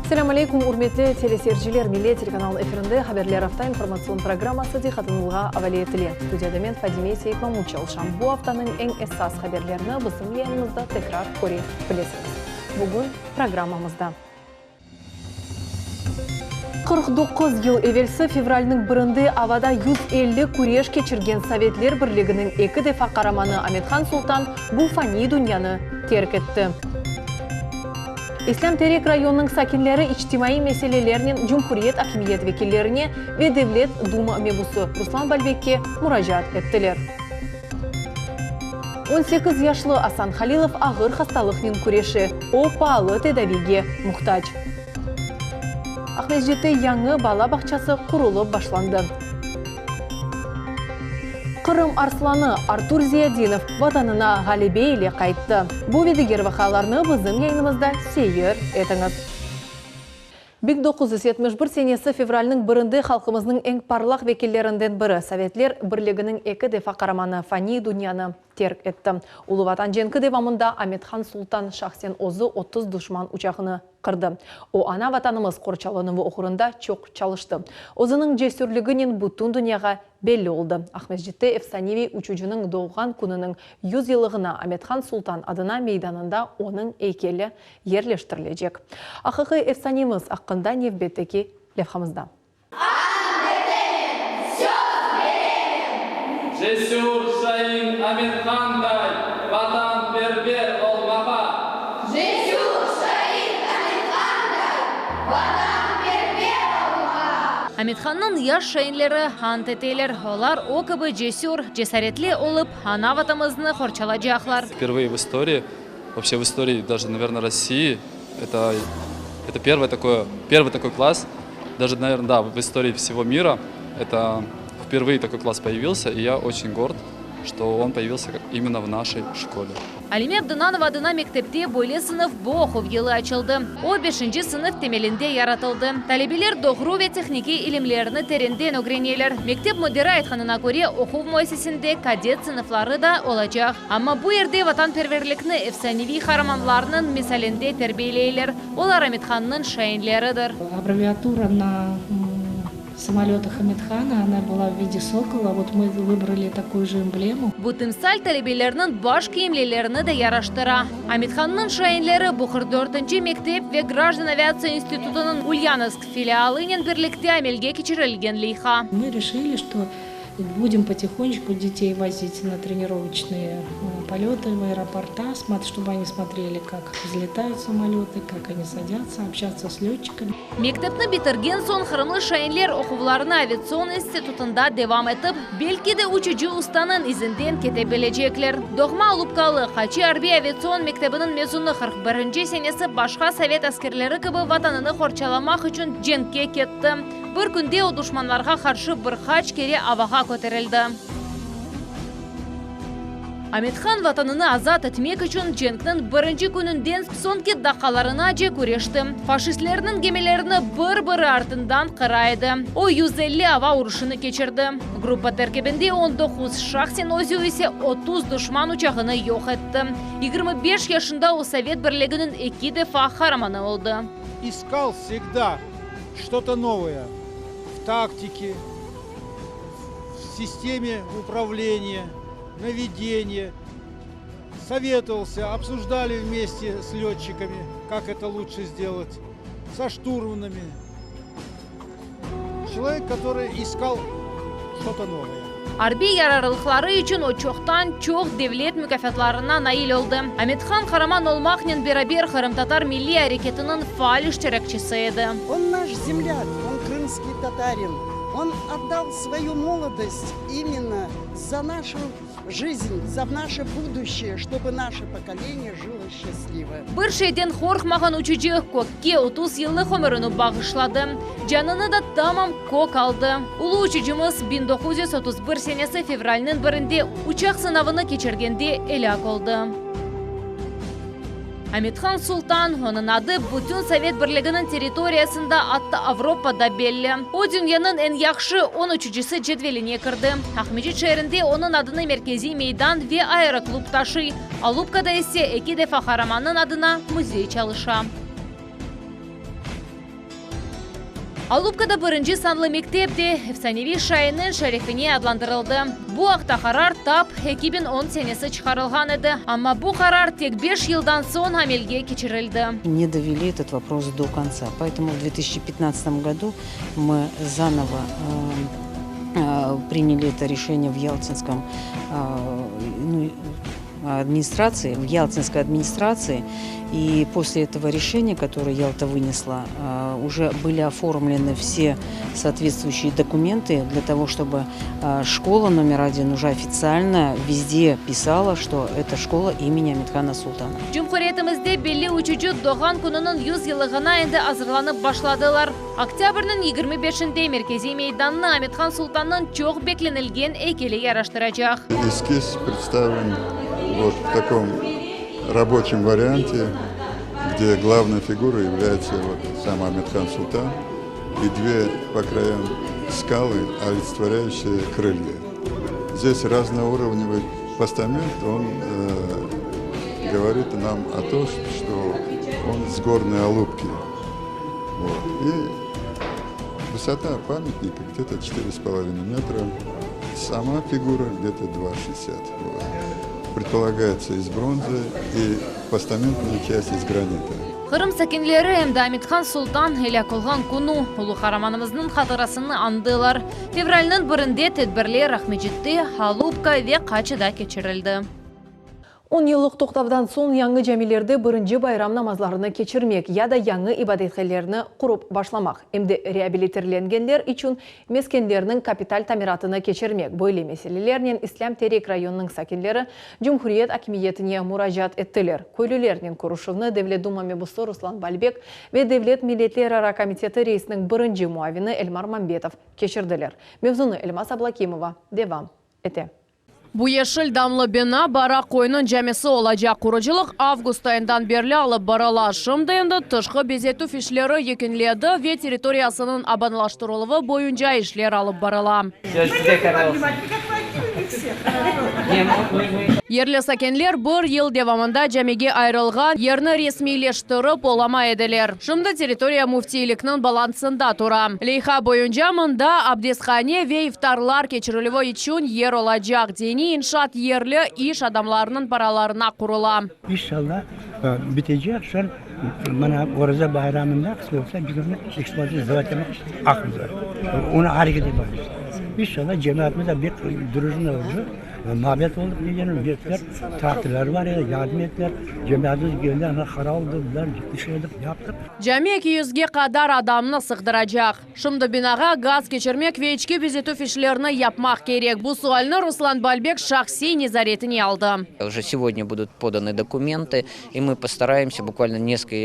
Selâm aleyküm, ürmetli teleseyirciler! Millet telekanalı efirinde Haberler afta informatsion programması diqqatıñızğa avale etile. Studiyada men, Fadime Seyitmamut çalışam. Bu aftanıñ eñ esas haberlerini bizim yayınımızda tekrar köre bilesiñiz. Bugün programmamızda. 49 yıl evelsi fevralniñ birinde avada 150 küreş keçirgen Sovetler Birliginiñ eki defa qaramanı Amethan Sultan bu faniy dünyanı terk etti. İslâm Terek rayonınıñ sakinleri içtimaiy meselelernen cumhuriyet akimiyet vekillerine ve Devlet Duma mebusı Ruslan Balbekke muracaat ettiler. On sekiz yaşlı Asan Halilov ağır hastalıqnen küreşe, o, paalı tedaviyge muhtac. Aqmescitte yañı bala bağçası qurulıp başlandı. Qırım arslanı Artur Ziyadinov Vatanına ğalebe ile qayttı. Bu ve diger vaqialarnı bizim yayınımızda seyir etiñiz. 1971 senesi fevralniñ birinde halqımıznıñ eñ parlaq vekillerinden biri, Sovetler Birliginiñ eki defa qaramanı faniy dünyanı terk etti. Ulu Vatan cenki devamında Amethan Sultan şahsen özü 30 duşman uçağını qırdı. O, ana-Vatanımız qorçalanuvı oğrunda çoq çalıştı. Özüniñ cesürliginen bütün dünyağa belli oldı. Aqmescitte efsaneviy uçucınıñ doğğan kününiñ yüz yıllığına Amethan Sultan adına meydanında onıñ eykeli yerleştirilecek. Aqiqiy efsanemiz aqqında nevbetteki levhamızda. Ant etemen, söz beremen. Cesür şain Amethanday vatanperver olmağa. Cesür şain Amethanday vatanperver olmağa. Amethannıñ yaş şainleri ant eteler, olar o kibi cesür, cesaretli olıp, ana-Vatanımıznı qorçalacaqlar. Впервые в истории, вообще в истории даже, наверно, России, это, это первое такое, первый такой класс, даже, наверно, да, в истории всего мира, это впервые такой класс появился, и я очень горд, что он появился именно в нашей школе. Alime Abdunanova adına mektepte böyle sınıf bu oquv yılı açıldı. O, beşinci sınıf temelinde yaratıldı. Talebeler doğru ve tehnikiy ilimlerni terenden ögreneler. Mektep müdiri aytqanına köre, oquv müessisesinde kadet sınıfları da olacaq. Amma bu yerde vatanperverlikni efsaneviy qaramanlarnıñ misalinde terbiyeleyler. Olar Amethannıñ şainleridir. Abreviatura na samolötах Амет-Хана, она была в виде сокола, вот мы выбрали такую же эмблему. Bu timsal talebelerniñ baş kiyimlelerini de yaraştıra. Amethannıñ şainleri bu 44-nci mektep ve Grajdan aviatsiya institutınıñ Ulyanovsk filialınen birlikte amelge keçirilgen leyha. Мы решили, что будем потихонечку детей возить на тренировочные полеты в аэропорта, чтобы они смотрели, как взлетают самолеты, как они садятся, общаться с летчиками. Mektepni bitirgen soñ qırımlı şainler oquvlarını aviatsion institutında devam etip, belki de uçucı ustanıñ izinden kete bilecekler. Doğma Alupkalı, Qaçı arbiy aviatsion mektebiniñ mezunı 41-nci senesi başqa sovet askerleri kibi Vatanını qorçalamaq içün cenkke ketti. Bir künde o duşmanlarğa qarşı bir qaç kere avağa köterildi. Amethan Vatanını azat etmek içün cenkniñ birinci kününden soñki daqqalarınace küreşti. Faşistlerniñ gemilerini bir-biri artından qıra edi. O, 150 ava uruşını keçirdi. Gruppa terkibinde 19, şahsen özü ise 30 duşman uçağını yoq etti. 25 yaşında o Sovet Birliginiñ eki defa qaramanı oldı. Искал всегда что-то новое в тактике, в системе управления, наведения. Советовался, обсуждали вместе с летчиками, как это лучше сделать, со штурманами. Человек, который искал что-то новое. Arbiy yararlıqları içün o çoqtan çoq devlet mukâfatlarına nail oldı. Amethan qaraman olmaqnen beraber qırımtatar milliy areketiniñ faal iştirakçisi edi. Он наш земляк, он крымский татарин. Он отдал свою молодость именно за нашу жизнь, за наше будущее, чтобы наше поколение жило счастливо. Bir şeyden qorqmağan uçucı kökke 30 yıllıq ömürini bağışladı. Canını da tamam kök aldı. Ulu uçucımız 1931 senesi fevralniñ birinde uçaq sınavını keçirgende elâk oldı. Amethan Sultan, onıñ adı bütün Sovet Birliginiñ territoriyasında, atta Avropada belli. O, dünyanıñ eñ yahşı on uçucısı cedveline kirdi. Aqmescit şeerinde onıñ adını merkeziy meydan ve aeroklub taşıy. Alupkada ise eki defa qaramannıñ adına müzey çalışa. Alupkada birinci sanlı mektep de efsaneviy şainniñ şerefine adlandırıldı. Bu aqta qarar tap 2010 senesi çıqarılğan edi, amma bu qarar tek beş yıldan soñ amelge keçirildi. Не довели этот вопрос до конца. Поэтому в 2015 году мы заново приняли это решение в Ялтинском ну, администрации, в Ялтинской администрации. И после этого решения, которое Ялта вынесла, уже были оформлены все соответствующие документы для того, чтобы школа номер один уже официально везде писала, что это школа имени Амет-Хана Султана. Cumhuriyetimizde belli uçucı doğğan kününiñ 100 yıllığına endi azırlanıp başladılar. Oktâbrniñ 25-inde merkeziy meydannı Amet-Han Sultannıñ çoq beklenilgen eykeli yaraştıracaq. Эскиз представлен вот в таком рабочем варианте, где главной фигурой является вот сам Амет-Хан Султан и две по краям скалы, олицетворяющие крылья. Здесь разноуровневый постамент, он говорит нам о том, что он с горной Алупки. Вот. И высота памятника где-то 4,5 метра, сама фигура где-то 2,60. Вот. Предполагается из бронзы и постаментная часть из гранита. Qırım sakinleri em de Amet-Han Sultan elâk olğan künü ulu qaramanımıznıñ hatırasını añdılar. Fevralniñ birinde tedbirler Aqmescitte, Alupka ve Qaçıda keçirildi. 10 yıllıq toqtavdan soñ yañı camilerde birinci bayram namazlarını keçirmek ya da yañı ibadethanelerni qurıp başlamaq, em de reabilitirlengenler içün meskenlerniñ kapital tamiratını keçirmek. Böyle meselelernen İslâm Terek rayonınıñ sakinleri cumhuriyet akimiyetine muracaat ettiler. Köylülernen körüşüvni Devlet Duma mebusı Ruslan Balbek ve Devlet milletlerara komiteti reisiniñ birinci muavini Elmar Mambetov keçirdiler. Mevzunı Elmaz Ablâkimova devam ete. Bu yeşil damlı bina Baraq köyüniñ camisi olacaq. Qurucılıq avgust ayından berli alıp barıla. Şimdi endi tışqı bezetüv işleri yekünlendi ve territoriyasınıñ abadanlaştırıluvı boyunca işler alıp barıla. Yerli sakinler bir yıl devamında camige ayırılğan yerni resmiyleştirip olamay ediler. Şimdi territoriya müftiylikniñ balansında tura. Leyha boyunca mında abdesthane ve iftarlar keçirilüvi içün yer olacaq. Diniy inşaat yerli iş adamlarınıñ paralarına qurula. İnşallah bitecek soñ mına Oraza bayramında qısmet olsa biz onı ekspluatatsiya etmek aqqımız bar. Onı areket etemiz. İnşallah cemaatımız da bek дружно oldu. Muabbet oldu degenim, berdiler, traktorları bar edi, yardım ettiler. Cemaatımız keldi, ana qaraldılar, işledik, yaptıq. Cami 200-ge qadar adamnı sığdıracaq. Şimdi binağa gaz keçirmek ve içki bezetüv işlerini yapmaq kerek. Bu sualni Ruslan Balbek şahsiy nezaretine aldı. Уже сегодня будут поданы документы, и мы постараемся буквально несколько,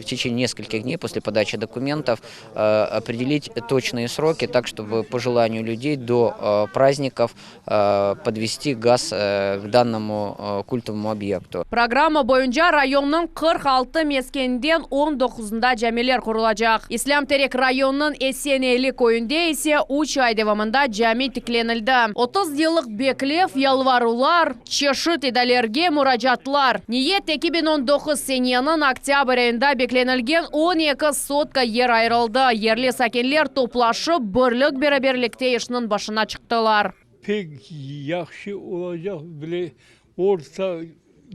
в течение нескольких дней после подачи документов определить точные сроки, так, чтобы по желанию людей до праздников подвести газ к данному культовому объекту. Programma boyunca rayonnıñ 46 meskeninden 19-ında camiler qurulacaq. İslâm Terek rayonınıñ Esen Eli köyünde ise 3 ay devamında cami tiklenildi. 30 yıllıq beklev, yalvaruvlar, çeşit idarelerge muracaatlar. Niyet 2019 seneniñ oktâbr ayında beklenilgen 12 sotka yer ayırıldı. Yerli sakinler toplaşıp, birlik beraberlikte işniñ başına çıqtılar. Pek yahşı olacaq bile orta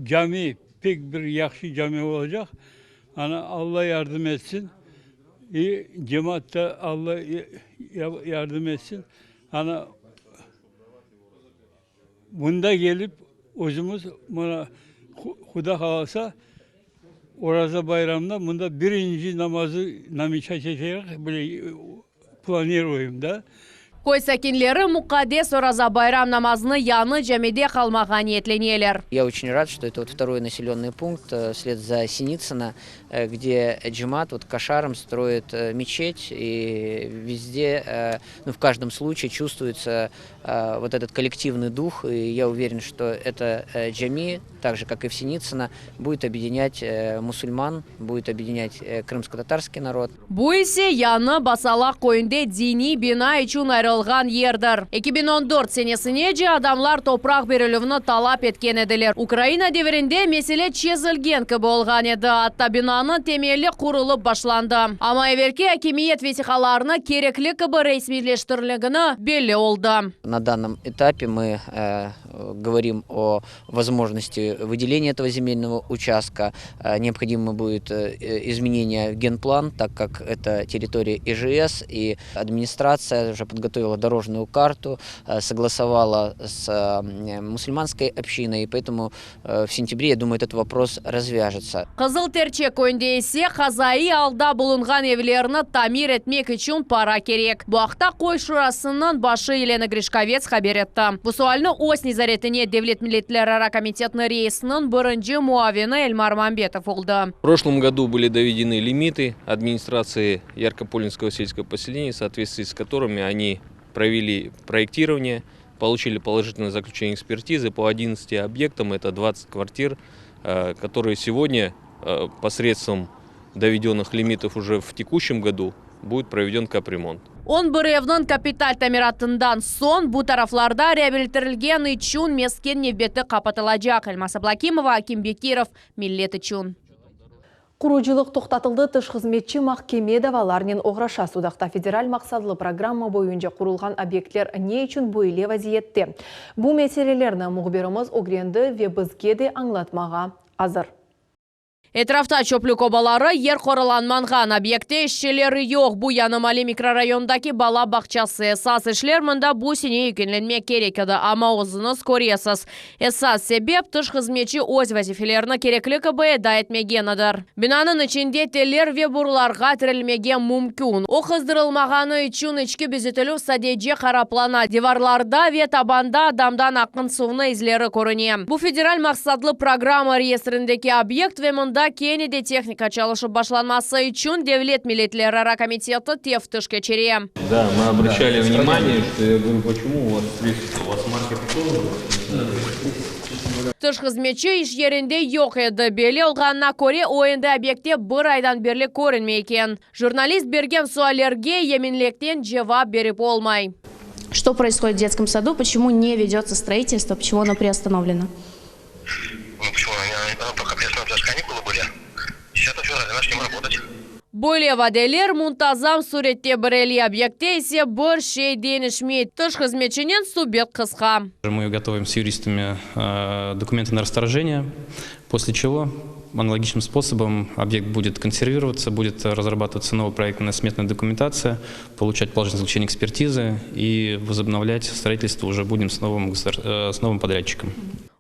cami, pek bir yahşı cami olacaq. Ana Alla yardım etsin. И cemaat da Alla yardım etsin. Ana bunda kelip özümiz mına Quda qalasa Oraza bayramında mında birinci namazı намечать eteyik bile planiruем da. Köy sakinleri muqaddes Oraza bayram namazını yañı camide qılmağa niyetleneler. Я очень рад, что это вот второй населенный пункт вслед за Синицыно, где джемаат вот кошаром строит мечеть, и везде, ну, в каждом случае чувствуется вот этот коллективный дух, и я уверен, что это джами, так же, как и в Синицыно, будет объединять мусульман, будет объединять крымско-татарский народ. Bu ise yañı Basalaq köyünde diniy bina içün ayırılğan. ayırılğan yerdir. 2014 senesinece adamlar topraq berilüvni talap etken ediler. Ukraina devirinde mesele çezilgen kibi olğan edi, atta binanıñ temeli qurulıp başlandı. Amma evelki akimiyet vesiqalarını kerekli kibi resmiyleştirligini belli oldı. На данном этапе мы говорим о возможности выделения этого земельного участка. Необходимо будет изменение в генплан, так как это территория ИЖС, и администрация уже подготовила дорожную карту, согласовала с мусульманской общиной, и поэтому в сентябре, я думаю, этот вопрос развяжется. Qızıl Terçek köyünde ise qazaiy alda bulunğan evlerni tamir etmek içün para kerek. Bu aqta köy şurasınıñ başı Yelena Grişkovets haber etti. Bu sualni öz nezaretine Devlet milletlerara komitetiniñ reisiniñ birinci muavini Elmar Mambetov aldı. В прошлом году были доведены лимиты администрации Яркопольского сельского поселения, в соответствии с которыми они провели проектирование, получили положительное заключение экспертизы по 11 объектам, это 20 квартир, которые сегодня посредством доведенных лимитов уже в текущем году будет проведен капремонт. 11 evniñ kapital tamiratından soñ bu taraflarda reabilitirgen içün mesken nevbeti qapatılacaq. Elmaz Ablakimova, Akim Bekirov, Millet içün. Qurucılıq toqtatıldı, tış hızmetçi mahkeme davalarnen oğraşa. Sudaqta federal maqsatlı programma boyunca qurulğan obyektler ne içün böyle vaziyette? Bu meselelerni mühbirimiz ögrendi ve bizge de añlatmağa azır. Etrafta çöplük obaları, yer qorulanmağan obyektte işçileri yoq. Bu Yañı Maale mikrorayonındaki bala bağçası. Esas işler mında bu sene yekünlenmek kerek edi. Amma özüñiz köresiz. Esas sebep tış hızmetçi öz vazifelerini kerekli kibi eda etmegenidir. Binanıñ içinde teller ve borularğa tirelmege mümkün. O qızdırılmağanı içün içki bezetilüv sadece haraplana. Divarlarda ve tabanda damdan aqqan suvnıñ izleri körüne. Bu federal maqsatlı programma reyestrindeki obyekt ve mında kene de tehnika çalışıp başlanması içün Devlet milletlerara komiteti teftiş keçire. Да, мы обращали внимание, что я говорю, почему у вас средства, у вас маркер тоже? Tış hızmetçi iş yerinde yoq edi. Belli olğanına köre, o endi obyektte bir aydan berli körünmey eken. Jurnalist bergen suallerge eminlikten cevap berip olmay. Что происходит в детском саду, почему не ведется строительство, почему оно приостановлено? Ну почему? Оно пока приостановлено, потому что каникулы были. 10 февраля начнем работать. Böyle vadeler muntazam sürette berile, obyektte ise bir şey deñişmey. Tış hızmetçinen subet qısqa. Мы готовим с юристами э, документы на расторжение, после чего аналогичным способом объект будет консервироваться, будет разрабатываться новая проектно-сметная документация, получать положительное заключение экспертизы и возобновлять строительство уже будем с новым, государ- э, с новым подрядчиком.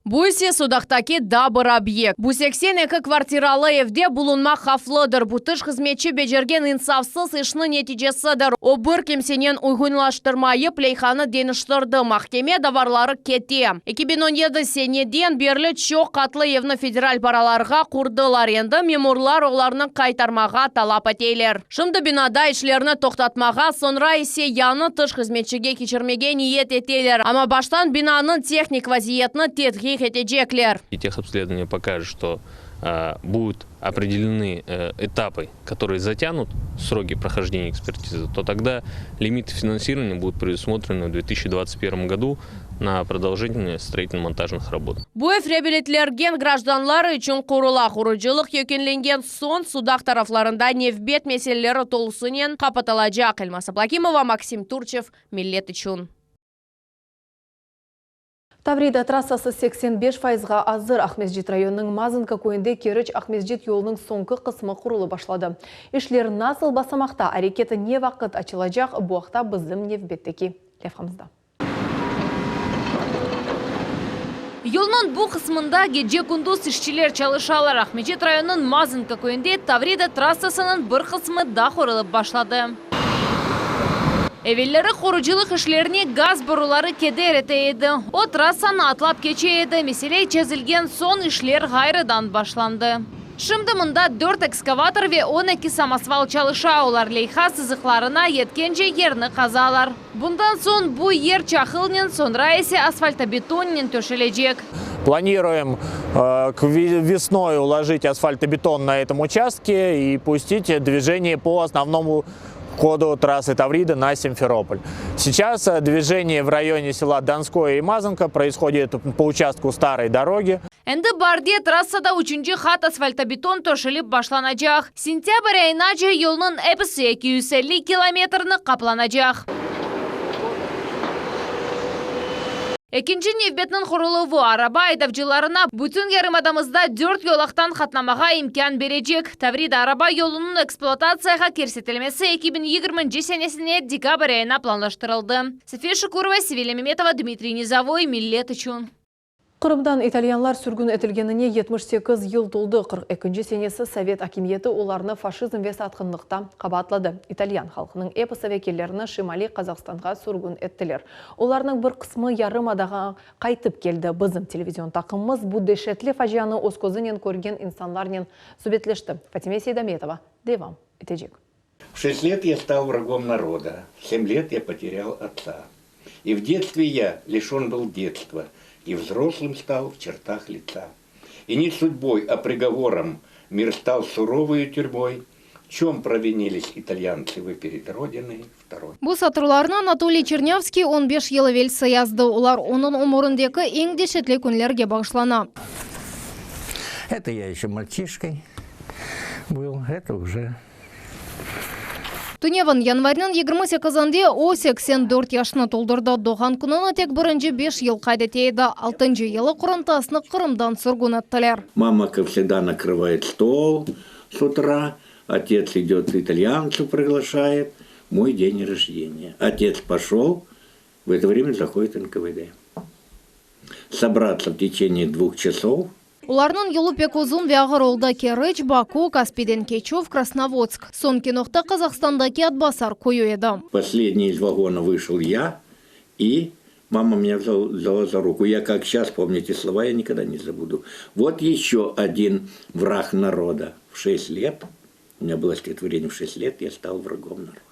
Bu ise Sudaqtaki daa bir obyekt. Bu 82 kvartiralı evde bulunmaq havflıdır. Bu tış hızmetçi becergen insafsız işniñ neticesidir. O bir kimsenen uyğunlaştırmayıp leyhanı deñiştirdi. Mahkeme davaları kete. 2017 seneden berli çoq qatlı evni federal paralarğa qurdılar. Endi memurlar olarnı qaytarmağa talap eteler. Şimdi binada işlerni toqtatmağa, soñra ise yañı tış hızmetçige keçirmege niyet eteler. Amma baştan binanıñ tehnik vaziyetini tedqiq etecekler. И техобследование покажет, что э, будут определены э, этапы, которые затянут сроки прохождения экспертизы, то тогда лимиты финансирования будут предусмотрены в 2021 году на продолжение строительно-монтажных работ. Bu ev reabilitirgen grajdanlar içün qurula. Qurucılıq yekünlengen soñ Sudaq taraflarında nevbet meseleleri tolusınen qapatılacaq. Elmaz Ablakimova, Максим Турчев, Millet içün. Tavrida trassası 85 fayızğa azır. Aqmescit rayonınıñ Mazanka köyünde Keriç Aqmescit yolunıñ soñki qısmı qurulıp başladı. İşler nasıl basamaqta, areketi ne vaqıt açılacaq, bu aqta bizim nevbetteki levhamızda. Yolnıñ bu qısmında gece-kündüz işçiler çalışalar. Aqmescit rayonınıñ Mazanka köyünde Tavrida trassasınıñ bir qısmı da qurulıp başladı. Evelleri qurucılıq işlerine gaz boruları keder ete edi. O trassanı atlap keçe edi. Mesele çezilgen soñ işler ğayrıdan başlandı. Şimdi mında 4 ekskavator ve 12 samosval çalışa. Olar leyha sızıqlarına yetkence yerni qazalar. Bundan soñ bu yer çaqılnen, soñra ise asfaltobetonnen töşelecek. Планируем э, к весной уложить асфальтобетон на этом участке и пустить движение по основному пути. обходу трассы Таврида на Симферополь. Сейчас э, движение в районе села Донское и Мазанка происходит по участку старой дороги. Endi baarde trassada üçünci hat asfaltobeton töşelip başlanacaq. Sentâbr ayınace yolnıñ episi 250 kilometrni qaplanacaq. Ekinci nevbetniñ quruluvı araba aydavcılarına bütün yarımadamızda dört yolaqtan qatnamağa imkân berecek. Tavrida araba yolunıñ ekspluatatsiyağa kirsetilmesi 2020 senesine dekabr ayına planlaştırıldı. Safiye Şukurova, Sevilâ Memetova, Dmitriy Nizovoy, Millet içün. Qırımdan italyanlar sürgün etilgenine 78 yıl toldı. 42-nci senesi sovet akimiyeti olarnı faşizm ve satqınlıqta qabaatladı. İtalyan halqınıñ episi vekillerini Şimaliy Qazahstanğa sürgün ettiler. Olarnıñ bir qısmı yarımadağa qaytıp keldi. Bizim televizion taqımımız bu deşetli facianı öz közünen körgen insanlarnen subetleşti. Fatime Seydametova devam etecek. В шесть лет я стал врагом народа, в семь лет я потерял отца. И в детстве я лишен был детства, и взрослым стал в чертах лица. И не судьбой, а приговором мир стал суровой тюрьмой. В чем провинились итальянцы вы перед Родиной второй? Bu satırlarnı Anatoliy Çernâvskiy on beş yıl evelsi yazdı. Olar onıñ ömürindeki eñ deşetli künlerge bağışlana. Это я еще мальчишкой был, это уже. Tünevin, yanvarniñ 28-inde o, 84 yaşını toldurdı. Doğğan kününi tek birinci beş yıl qayd ete edi. Altıncı yılı qorantasını Qırımdan sürgün ettiler. Мама, как всегда, накрывает стол с утра. Отец идет, итальянцев приглашает. Мой день рождения. Отец пошел, в это время заходит НКВД. Собраться в течение двух часов. Olarnıñ yolu pek uzun ve ağır oldı: Keriç, Baku, Kaspiyden keçüv, Krasnovodsk. Soñki noqta Qazahstandaki Atbasar köyü edi. Последний из вагона вышел я, и мама меня взяла, взяла за руку. Я как сейчас помню эти слова, я никогда не забуду. Вот еще один враг народа. В 6 лет, у меня было стихотворение в 6 лет, я стал врагом народа.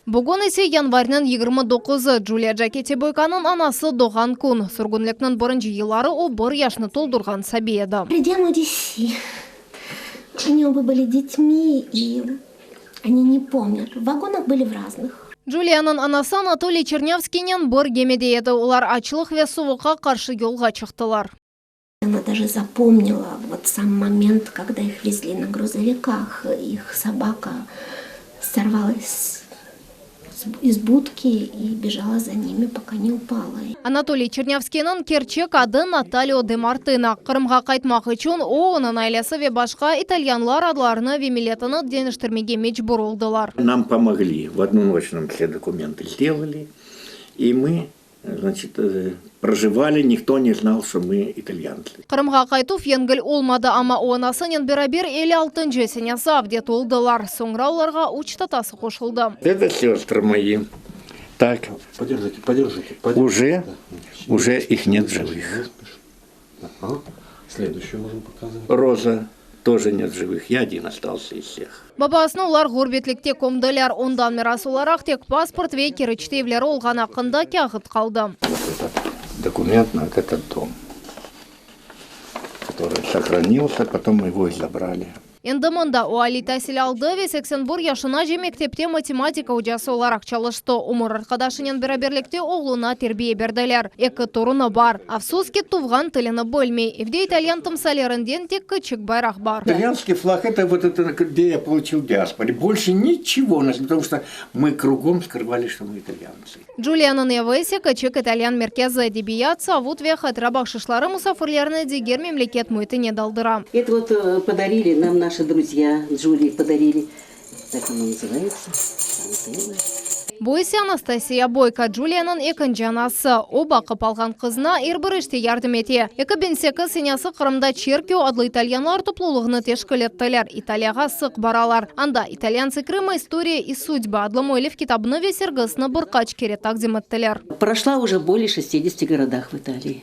Bugün ise yanvarniñ 29-ı, Julia Jaketi Boykanıñ anası doğğan kün. Sürgünlikniñ birinci yılları o bir yaşnı toldurğan sabiy edi. Crediamo di sì. Они оба были детьми, и они не помнят. В вагонах были в разных. Julianıñ anası Anatoliy Çernâvskiynen bir gemide edi. Olar açlıq ve suvuqqa qarşı yolğa çıqtılar. Она даже запомнила вот сам момент, когда их везли на грузовиках. Их собака сорвалась из будки и бежала за ними, пока не упала. Anatoliy Çernâvskiyniñ kerçek adı Natalio de Martina. Qırımğa qaytmaq içün o, onıñ ailesi ve başqa italyanlar adlarını ve milletini deñiştirmege mecbur oldılar. Нам помогли. В одну ночь нам все документы сделали. И мы, значит, э, проживали, никто не знал, что мы итальянцы. Qırımğa qaytuv yengil olmadı, amma o anasınen beraber 56-ncı senesi avdet oldılar. Soñra olarğa üç tatası qoşuldı. Это сестры мои. Так. Подержите, подержите. подержите. Уже, уже их нет в живых. Ага. Следующую можем показывать. Роза тоже нет в живых. Я один остался из всех. Babasını olar ğurbetlikte kömdiler. Ondan miras olaraq tek pasport ve Keriçte evleri olğanı aqqında kâğıt qaldı. Документ на этот дом, который сохранился, потом мы его и забрали. Endi mında o aliy tasil aldı ve 81 yaşınace mektepte matematika ocası olaraq çalıştı. Ömür arqadaşınen beraberlikte oğluna terbiye berdiler. Eki torunı bar. Afsus ki, tuvğan tilini bilmey. Evde italyan timsallerinden tek kiçik bayraq bar. Итальянский флаг это вот это, где я получил в диаспоре. Больше ничего у нас, потому что мы кругом скрывали, что мы итальянцы. Julianıñ evi ise kiçik italyan merkezi edebiyat, savut ve hatıra bahşışları musafirlerni diger memleket müitine daldıra. Это вот э, подарили нам наши друзья, Джулии подарили. Так оно называется. Антенна. Bu ise Anastasiya Бойко, Julianıñ ekinci anası. O baqıp alğan qızına er bir işte yardım ete. 2008 senesi Qırımda Çerkio adlı italyanlar toplulığını teşkil ettiler. İtaliyağa sıq baralar. Anda «Итальянцы Крыма. История и судьба» adlı müellif kitabını ve sergisini bir qaç kere taqdim ettiler. Прошла уже более 60 городах в Италии.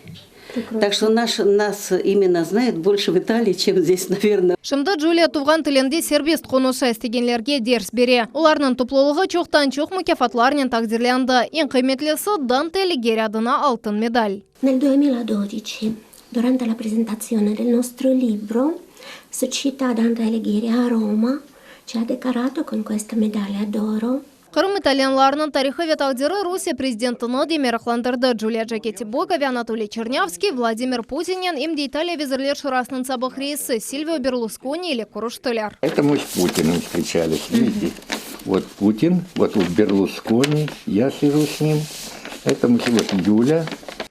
Так что наш, нас именно знают больше в Италии, чем здесь, наверное. Şimdi Julia tuvğan tilinde serbest qonuşa istegenlerge ders bere. Olarnıñ toplulığı çoqtan-çoq mukâfatlarnen taqdirlendi. Eñ qıymetlisi Dante Alighieri adına altın medal. Nel 2012, durante la presentazione del nostro libro, Società Dante Alighieri a Roma ci ha decorato con questa medaglia d'oro. Qırım italyanlarınıñ tarihı ve taqdiri Rusiye prezidentini de meraqlandırdı. Julia Djaketti Boyko ve Anatoliy Çernâvskiy Vladimir Putinnen em de İtaliya Vezirler Şurasınıñ sabıq reisi Silvio Berluskoni ile körüştiler. Это мы с Путиным встречались, видите? Вот Путин, вот тут Берлускони, я сижу с ним. Это мы, вот Юля.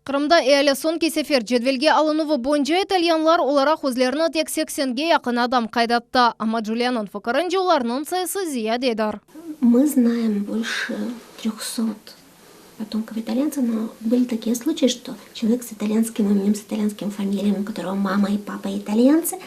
Qırımda eali soñki sefer cedvelge alınuvı boyunca italyanlar olaraq özlerini tek seksenge yaqın adam qayd etti. Amma Julianıñ fikirince, olarnıñ sayısı ziyadedir. Мы знаем больше трехсот потомков итальянцев, но были такие случаи, что человек с итальянским именем, с итальянским фамилией, у которого мама и папа итальянцы,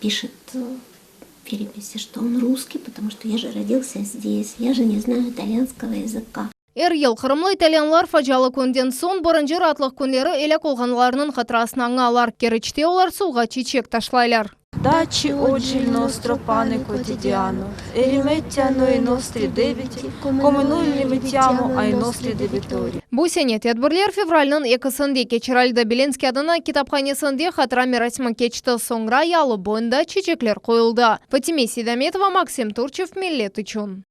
пишет в переписи, что он русский, потому что я же родился здесь, я же не знаю итальянского языка. Er yıl qırımlı italyanlar facialı künden soñ birinci raatlıq künleri elâk olğanlarnıñ hatırasını añalar. Keriçte olar suvğa çiçek taşlaylar. Dacci oggi il nostro pane quotidiano e rimetti a noi i nostri debiti, come noi li rimettiamo ai nostri debitori. Bu sene tedbirler fevralniñ ekisinde keçirildi. Belinskiy adına kitaphanesinde hatıra merasimi keçti, soñra yalı boyunda çiçekler qoyuldı. Fatime Seydametova, Maksim Turçev, Millet içün.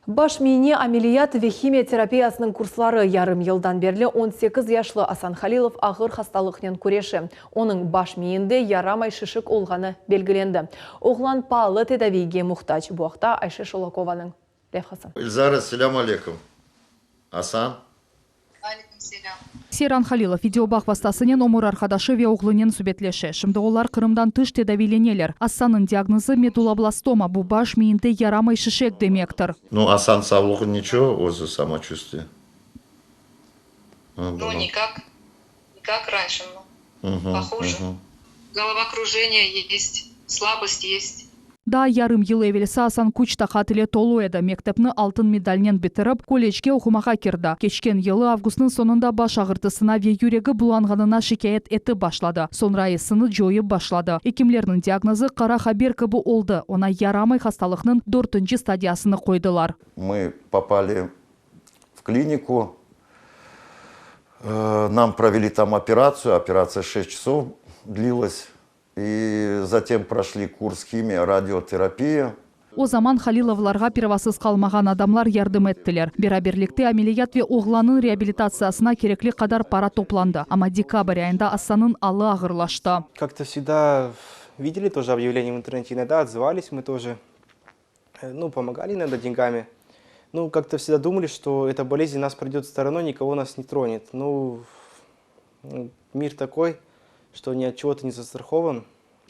Baş miyine ameliyat ve himiya terapiyasınıñ kursları yarım yıldan berli 18 yaşlı Asan Halilov ağır hastalıqnen küreşe. Onıñ baş miyinde yaramay şişik olğanı belgilendi. Oğlan paalı tedaviyge muhtac. Bu aqta Ayşe Şulakovanıñ levhası. Elzara, selâm aleyküm. Asan. Seyran Halilov videobağ vastasınen ömür arqadaşı ve oğlunen subetleşe. Şimdi olar Qırımdan tış tedaviyleneler. Asannıñ diagnozı medulloblastoma, bu baş miyinde yaramay şişek demektir. Nu, Asan savlığı niço, özü samoçuvstvie? Nu, ne kak, ne kak ranşe, nu, pohuje. Golovokrujeniye est, slabost est. Daa yarım yıl evelsi Asan küç-taqat ile tolu edi, mektepni altın medalnen bitirip, kollecge oqumağa kirdi. Keçken yılı avgustnıñ soñunda baş ağırtısına ve yüregi bulanğanına şikâyet etip başladı. Soñra esini coyıp başladı. Ekimlerniñ diagnozı qara haber kibi oldı, oña yaramay hastalıqnıñ dörtünci stadiyasını qoydılar. Mı popali v kliniku, nam proveli tam operatsiyu, operatsiya şest çasov dlilas. İ zatem proşli kurs himiya, radioterapiya. O zaman Halilovlarğa pervasız qalmağan adamlar yardım ettiler. Beraberlikte ameliyat ve oğlannıñ reabilitatsiyasına kerekli qadar para toplandı. Amma dekabr ayında Asannıñ alı ağırlaştı. Как-то всегда видели тоже объявления в интернете, иногда отзывались мы тоже, ну, помогали иногда деньгами. Ну, как-то всегда думали, что эта болезнь нас пройдет стороной, никого нас не тронет. Ну, мир такой, что ни от чего ты не застрахован.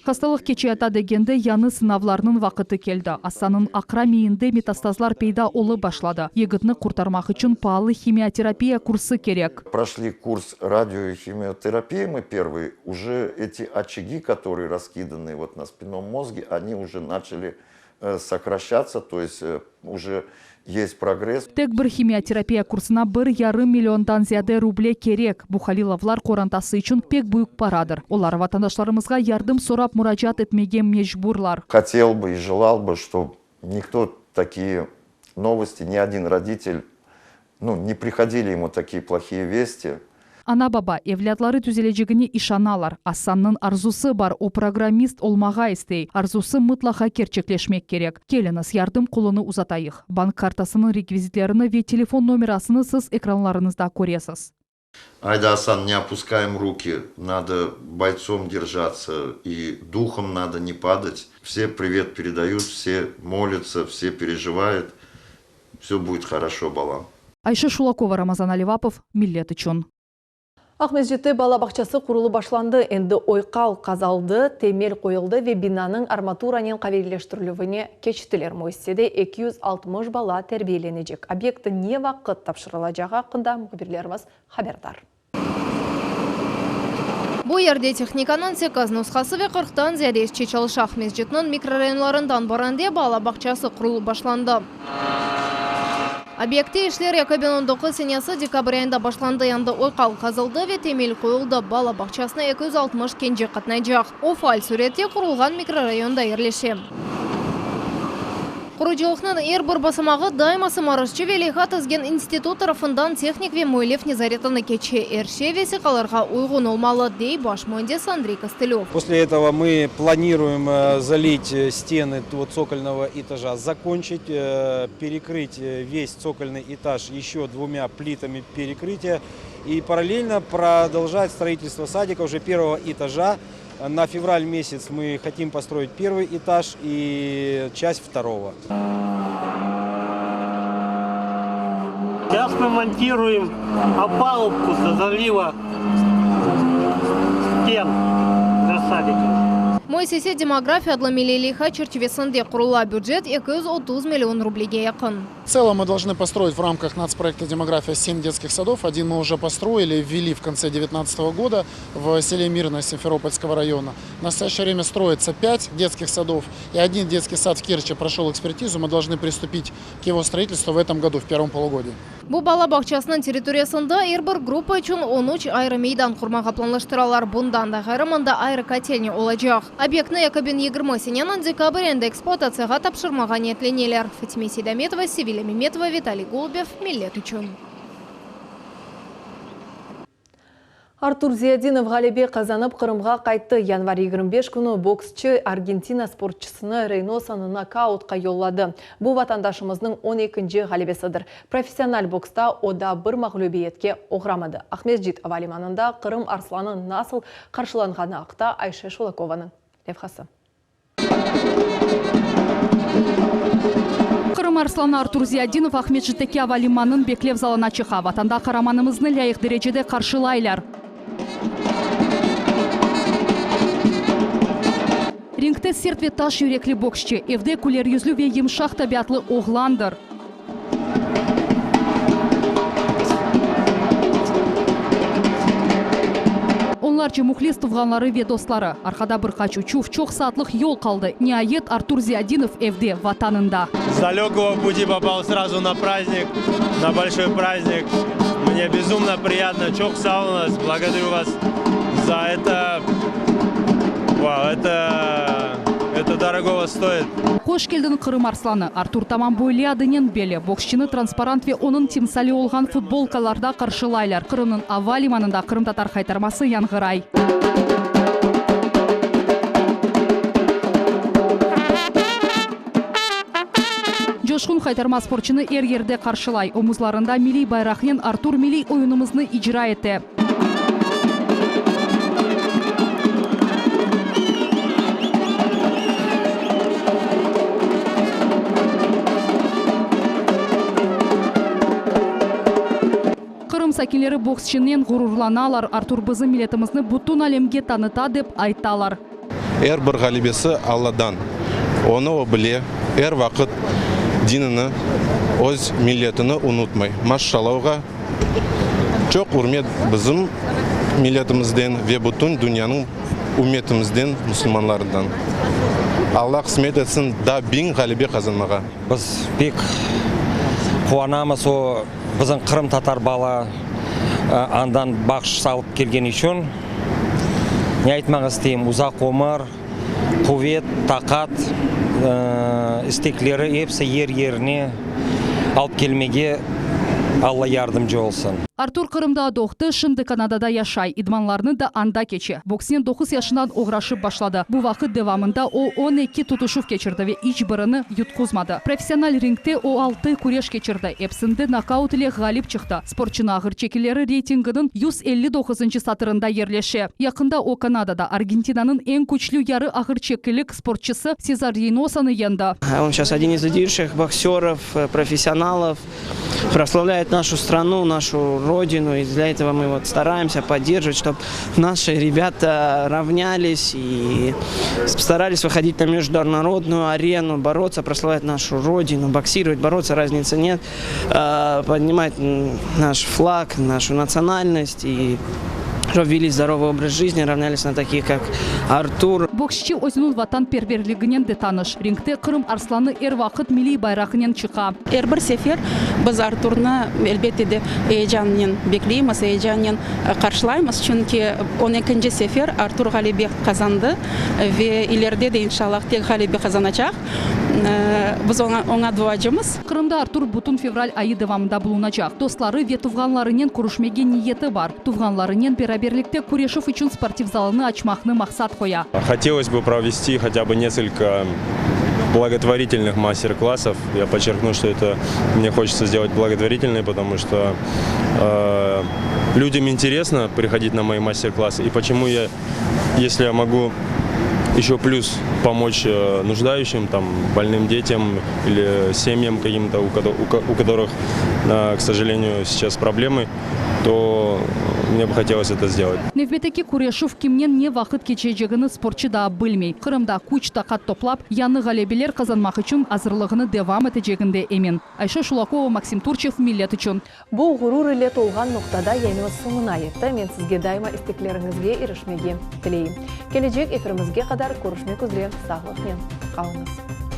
Hastalıq keçeyata degende yañı sınavlarnıñ vaqıtı keldi. Asannıñ aqra miyinde metastazlar peyda olıp başladı. Yigitni qurtarmaq içün paalı himioterapiya kursı kerek. Proşli kurs radiohimioterapии мы первый, уже эти очаги, которые раскиданы вот на спинном мозге, они уже начали сокращаться, то есть уже есть прогресс. Tek bir himioterapiya kursına bir yarım milliondan ziyade ruble kerek. Bu Halilovlar qorantası içün pek büyük paradır. Olar vatandaşlarımızğa yardım sorap muracaat etmege mecburlar. Хотел бы и желал бы, чтоб никто такие новости, ни один родитель, ну, не приходили ему такие плохие вести. Ana-baba, evlâtları tüzelecegine işanalar. Asannıñ arzusı bar, o programmist olmağa istey. Arzusı mıtlaqa kerçekleşmek kerek. Keliñiz, yardım qolunı uzatayıq. Bank kartasınıñ rekvizitlerini ve telefon nomerasını siz ekranlarıñızda köresiz. Ayda, Asan, не опускаем руки, надо бойцом держаться и духом надо не падать. Все привет передают, все молятся, все переживают. Все будет хорошо, balam. Ayşe Şulakova, Ramazan Alivapov, Millet içün. Aqmescitte bala bağçası qurulıp başlandı. Endi oyqal qazaldı, temel qoyuldı ve binanıñ armaturanen qaviyleştirilüvine keçtiler. Müessisede 260 bala terbiyelenecek. Obyekt ne vaqıt tapşırılacağı aqqında mühbirlerimiz haberdar. Bu yerde tehnikanıñ sekiz nushası ve qırqtan ziyade işçi çalışa. Aqmescitniñ mikrorayonlarından birinde bala bağçası qurulıp başlandı. Obyektte işler 2019 senesi dekabr ayında başlandı. Endi oyqal qazıldı ve temel qoyuldı. Bala bağçasına 260 kence qatnaycaq. O, faal sürette qurulğan mikrorayonda yerleşe. Qurucılıqnıñ er bir basamağı daima sımarışçı ve leyha tizgen institut tarafından tehnik ve müellif nezaretini keçe. Er şey vesiqalarğa uyğun olmalı, dey baş müendis Andrey Kostelöv. После этого мы планируем залить стены цокольного этажа, закончить, перекрыть весь цокольный этаж еще двумя плитами перекрытия и параллельно продолжать строительство садика уже первого этажа. На февраль месяц мы хотим построить первый этаж и часть второго. Сейчас мы монтируем опалубку для залива стен для садика. Müessise Demografiya adlı milliy leyha çerçivesinde qurula, bücet 230 million rublege yaqın. В целом мы должны построить в рамках нацпроекта «Демография» 7 детских садов. Один мы уже построили, ввели в конце 2019 года в селе Мирное Симферопольского района. В настоящее время строится 5 детских садов и один детский сад в Керчи прошел экспертизу. Мы должны приступить к его строительству в этом году, в первом полугодии. Bu bala bağçasınıñ territoriyasında er bir gruppa içün 13 ayrı meydan qurmağa planlaştıralar. Bundan da ğayrı, mında ayrı kötelniy olacaq. Obyektni 2020 seneniñ dekabr ayında ekspluatatsiyağa tapşırmağa niyetleneler. Fatime Seydametova, Sevilâ Memetova, Vitaliy Golubev, Millet içün. Artur Ziyadinov ğalebe qazanıp Qırımğa qayttı. Yanvar 25 künü boksçı Argentina sportçısını Reynosanı nokautqa yolladı. Bu vatandaşımıznıñ on ekinci ğalebesidir. Professional boksta o daa bir mağlübiyetke oğramadı. Aqmescit ava limanında Qırım arslanı nasıl qarşılanğanı aqta Ayşe Şulakovanıñ levhası. Qırım arslanı Artur Ziyadinov Aqmescitteki ava limanınıñ beklev zalına çıqa. Vatanda qaramanımıznı lâyıq derecede qarşılaylar. Ringte sert ve taş yürekli boksçı, evde küleryüzlü ve yımşaq tabiatlı oğlandır. Onlarca mühlis, tuvğanları ve dostları. Arqada bir qaç uçuv, çoq saatlıq yol qaldı. Niayet, Artur Ziyadinov evde, Vatanında. С далекого пути попал сразу на праздник, на большой праздник. Мне безумно приятно. Çoq sağ oluñız. Благодарю вас за это. Вау, это, это дорогого стоит. Hoş keldiñ, Qırım arslanı! Artur tamam böyle adınen belli. Boksçını transparant ve onıñ timsali olğan futbolkalarda qarşılaylar. Qırımnıñ ava limanında qırımtatar haytarması yañğıray. Coşqun haytarma sportçunı er yerde qarşılay. Omuzlarında milliy bayraqnen Artur milliy oyunımıznı icra ete. Qırım sakinleri boksçınen ğururlanalar, Artur bizim milletimizni bütün alemge tanıta, dep aytalar. Er bir ğalebesi Alladan. Onı o bile, er vaqıt dinini, öz milletini unutmay. Maşşalla oğa. Çoq ürmet bizim milletimizden ve bütün dünyanıñ ümmetimizden, musulmanlarından. Alla qısmet etsin daa biñ ğalebe qazanmağa. Biz pek quvanamız o bizim qırımtatar bala andan bahşış alıp kelgeni içün. Ne aytmaq isteyim, uzaq ömür, quvet, taqat, istekleri episi yer-yerine alıp kelmege Alla yardımcı olsun. Artur Qırımda doğdı, şimdi Kanadada yaşay, idmanlarını da anda keçe. Boksnen doquz yaşından oğraşıp başladı. Bu vaqıt devamında o, 12 tutuşuv keçirdi ve iç birini yutquzmadı. Professional ringte o, altı küreş keçirdi, epsinde nokaut ile ğalip çıqtı. Sportçunıñ ağır çekileri reytinginiñ 159-ncı satırında yerleşe. Yaqında o, Kanadada Argentinanıñ eñ küçlü yarı ağır çekilik sportçısı Sezar Reynosanı yendi. On seyças odin iz lidiyşih boksörov, professionalov. Proslavlâet naşu stranu, naşu rodinu, i dlâ etova mı vot staraemsâ podderjivat, ştob naşi rebâta ravnâlis i staralis vıhodit na mejdunarodnuyu arenu, borotsâ, proslavlât naşu rodinu, boksirovat, borotsâ, raznitsy net, podnimat naş flag, naşu natsionalnost i ştob veli zdorovıy obraz jizni, ravnâlis na takih, kak Artur. Boksçı özüniñ vatanperverliginen de tanış. Ringte Qırım arslanı er vaqıt milliy bayrağınen çıqa. Er bir sefer biz Arturnı, elbette de, eyecannen bekleymiz, eyecannen qarşılaymız, çünki on ekinci sefer Artur ğalebe qazandı ve ileride de, inşallah, tek ğalebe qazanacaq. Biz oña oña duacımız. Qırımda Artur bütün fevral ayı devamında bulunacaq. Dostları ve tuvğanlarınen körüşmege niyeti bar. Tuvğanlarınen beraberlikte küreşüv içün sportiv zalını açmaqnı maqsat qoya. Hotelos бы провести хотя бы несколько благотворительных мастер-классов. Я подчеркну, что это мне хочется сделать благотворительные, потому что людям интересно приходить на мои мастер-классы. И почему я, если я могу еще плюс помочь нуждающим, там, больным детям или семьям каким-то, у которых, к сожалению, сейчас проблемы, то мне бы хотелось это сделать. Nevbetteki küreşüv kimnen ne vaqıt keçecegini sportçı daa bilmey. Qırımda küç taqat toplap, yañı ğalebeler qazanmaq içün azırlığını devam eteceginde emin. Ayşe Şulakova, Maksim Turçev, Millet içün. Bu ğurur ile tolğan noqtada yayınımız soñuna yetti. Men sizge daima istekleriñizge irişmege tileyim. Kelecek efirimizge qadar körüşmek üzre, sağlıqnen qalıñız.